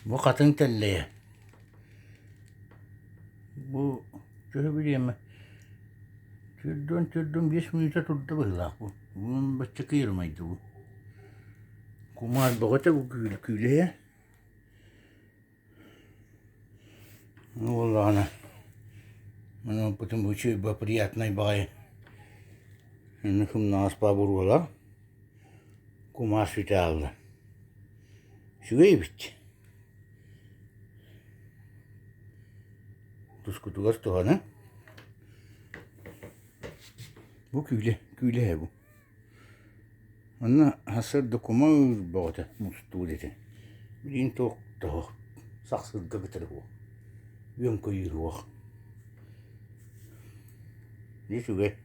Бу хатыҥ тэллэйэ. Бу төһө бириэмэ 44-45 мүнүүтэ турда быһыылаах бу. Бу бачча кыырмайды бу. Кумаар бөҕөтө бу күүлэһэ. Ну буоллаҕына маны үчүгэй приятнай баҕайы инник сымнаҕас буруолар кумаар сүтэ хаалла. Үчүгэй эбит. Тускутугар туһаныҥ. Бу күүлэ, күүлэ ээ бу. Онно сарсыарда кумаар бөҕөтө мустуур этэ. Билигин туох да суох, сахсырга кытары суох, үөн-көйүүр суох. Дьэ үчүгэй.